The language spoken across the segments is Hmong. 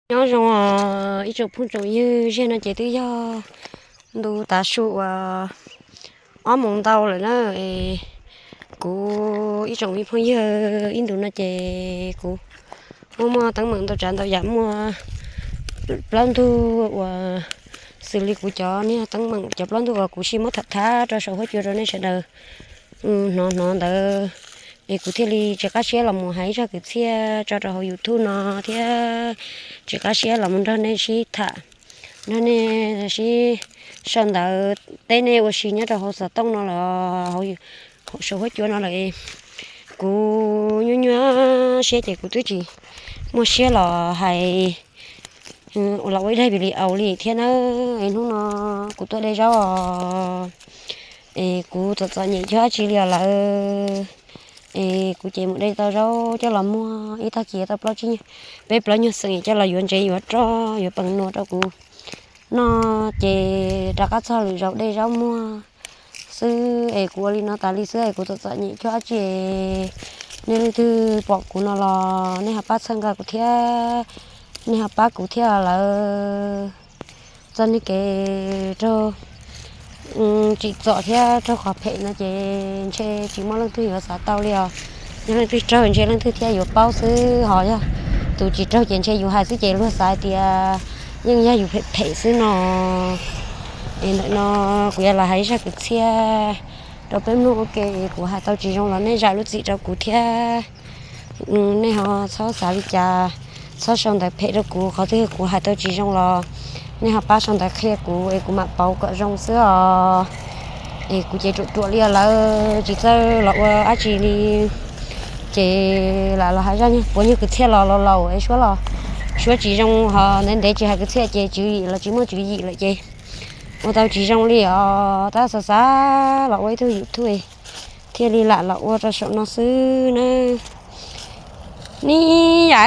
Nyob zoo os ib tsoom phooj tsoom ywg, ziag no ces twb yog ntu tav su uas ob moos ntau lawm na. Es kuv ib tsoom me phooj ywg, ib ntus no ces kuv muaj muaj teeb meem ntau tsav ntau yam, muaj plaub ntug uas xws li kuv cov niag teeb meem cov plaub ntug uas kuv sib muab tham thab rau saum huab cua rau nej sawv daws hnov hnov ntawd, es kuv thiaj li tsis qab siab los mus hais ib zaj kwv txhiaj tso rau hauv YouTube no thiab tsis qab siab los mus nrog nej sib tham, nrog nej sib sau ntawv teb nej ua si nyob rau hauv xov tooj no los hauv saum huab cua no lawm. Kuv nyuaj nyuaj siab ces kuv twb tsis muaj siab los hais ua los ua ib daim video li thiab nawb. Es hnub no kuv tuaj de zaub os, es kuv txom txom nyem cuag dab tsi li os lawm. Es kuv ces mus de tau zaub coj los muag ib tag kis tau plaub tsib nyuag, peb plaub nyuag xeem coj los yuav ntsev yuav roj yuav pees nua rau kuv noj ces rov qab txog lwm zaus de zaub muag xwb. Es kuv ua li no tas li xwb es kuv txom txom nyem cuag dab tsi. Nej leej twg pom kuv no los nej ho pab txhawb nqa kuv thiab, nej ho pab kuv thiab lawm. Txoj niag kev raug tsim txom thiab raug qhov phem no ces ntshe tsis muaj leej twg yuav xav tau li os. Yog leej twg raug ntshe leej twg thiaj yuav paub xwb, ho yog tus tsis raug ces ntshe yus hais xwb ces luag xav hais tias yeej yog yus phem phem xwb no. Es ntawm no kuv yuav los hais ib zaj kwv txhiaj rau peb mloog ua ke, kuv hais tau tsis zoo los nej zam lub txim rau kuv thiab. Nej ho txhob xav li cas, txhob sau ntawv phem rau kuv, qhov twg kuv hais tau tsis zoo los nej ho pab sau ntawv qhia kuv es kuv mam pauv kom zoo xwb os. Es kuv ces ruam ruam li os lawm, tsis txawj los ua dab tsi li. Ces lam los hais zaj nyuag puav nyuag kwv txhiaj los laus laus es suab los suab tsis zoo, ho ntev ntev tsis hais kwv txhiaj ces tswv yim los tsis muaj tswv yim lawm ces ua tau tsis zoo li os. Tab xav xav los ua ib tug YouTube thiaj li lam los ua rau saum no xwb nawb. Nib yam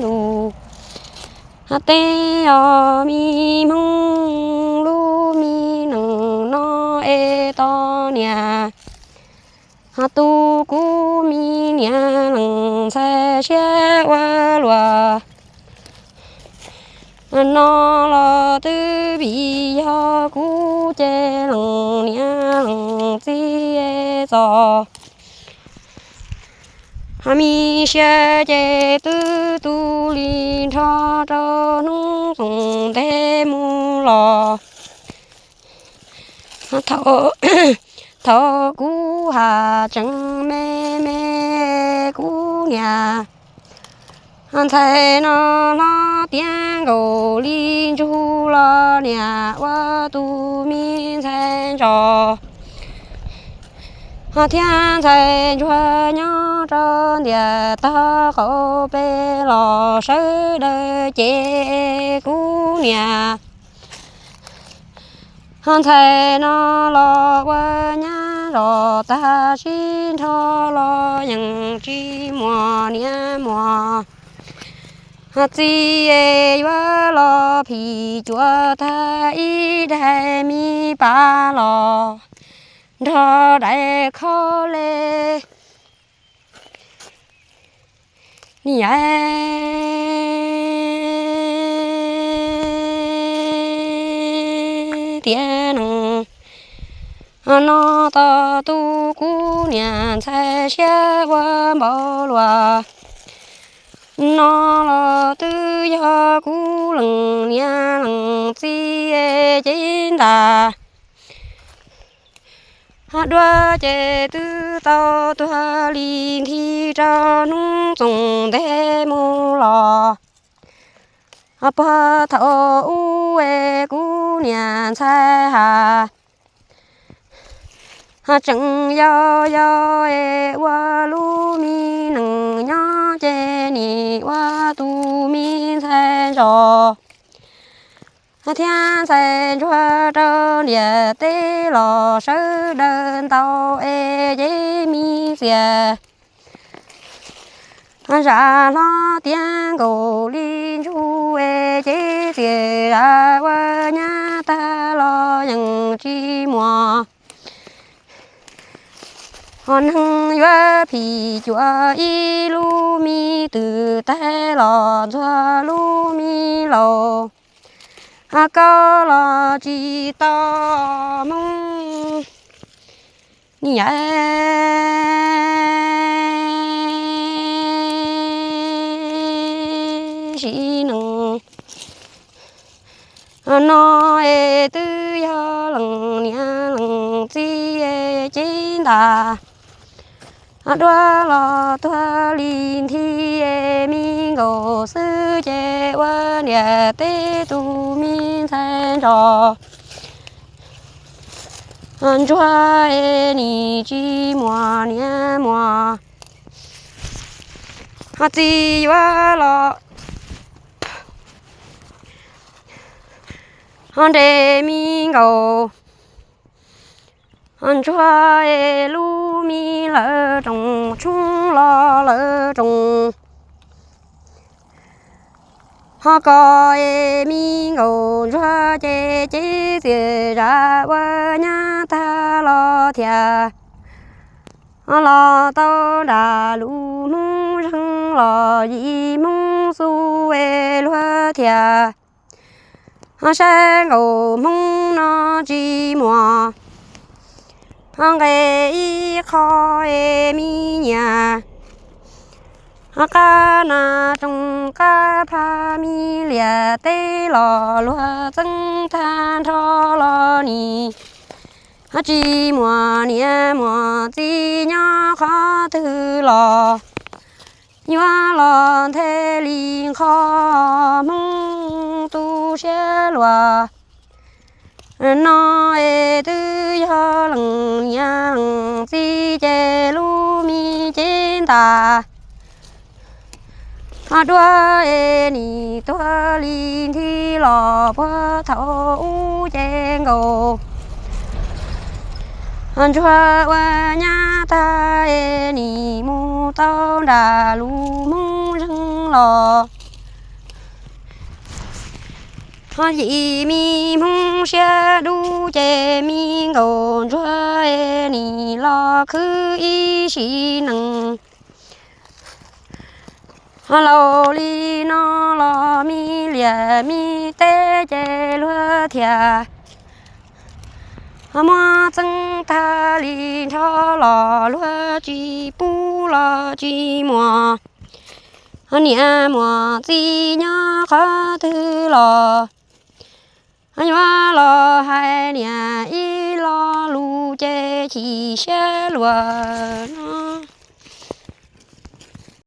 ntus, ho tej os mi Hmoob lub mi nees no es tau niam, ho tu kuv mi niam leej ntxhais siab ua luaj no los twb vim yog kuv ces leej niam leej txiv txom. Ho mi siab ces twb tu li nrho rau hnub txoos ntev mus los. Thaum, thaum kuv has tseem me me kuv niam ntxhais no hlob tiav nkaus li ntsug los niam ua tus me ntxhais ntsos. Ho thiab ntxhais ntsuag nyob rau ntiaj tog qaum pem los sawv daws ces kuv niam ho ntxhais no los ua nyab zos tag sib nrho los yeej tsis muaj niam muaj txiv es yuav los phim cuam tag ib daim me pas los nrog daim khob le. Nib yam tiam neeg no tos tu kuv niam ntxhais siab ua npaum luaj no los twb yog kuv leej niam leej txiv cev ntas. Ho dua ces twb tau tuag li nthi rau hnub txoos ntev mus los. Ho puag thaum ub es kuv niam ntxhais has ho tseem yau yau es ua lub me nees nyob ces nim ua tus me ntxhais ntsos thiab ntxhais ntsuag rau ntiaj teb los sawv daws ntau es cev me txias. Zam hlob tiav nkaus li ntsug es cev txias zam ua nyab tag los yeej tsis muaj Ho neeg yuav phim cuam ib lub me twm taig los ntxuag lub me laus, ho koj los tsis tau hmoob. Ni yam sim neej no es twb yog leej niam leej txiv cev ntas, duab los tuag li nthi es me nkaus xwb ces ua niam teb tus me ntxhais nrog ntsuag es nim tsis muaj niam muaj txiv yuav los ho nres me nkaus ntsuag es lub me lawv roos tshoob los lawv roos. Ho koj es me nkaus ntsuag ces cev txiaj zam ua nyab tag los thiab, ho los tau nram lus hmoob zeeg los yim hmoob xub es luag thiab. Ho sab nkaus hmoob no tsis muaj ho nqe ib qho es me nyiam, ho qab nas roos qab plha me liam teb los luag txeeb tag nrho los nim ho tsis muaj niam muaj txiv nyob qhov twg los yuav los nthe li nqho hmoob tu siab luag no es twb yog leej niam leej txiv ces lub me cev ntas ho duab es nim tuag li nthi los puag thaum ub ces nkaus ntsuag ua nyab tag es nim mus tau nram lus hmoob zeeg los ho yim me hmoob siab dub ces me nkaus ntsuag es nim los khwv ib sim neej. Ho laus li no los me liam me teb ces luag thiab ho muab txeeb tag li nrho los luag tsis pub los tsis muaj ho niam muaj txiv nyob qhov twg los ho yuav los hais niam ib lo lus ces chim siab luag no.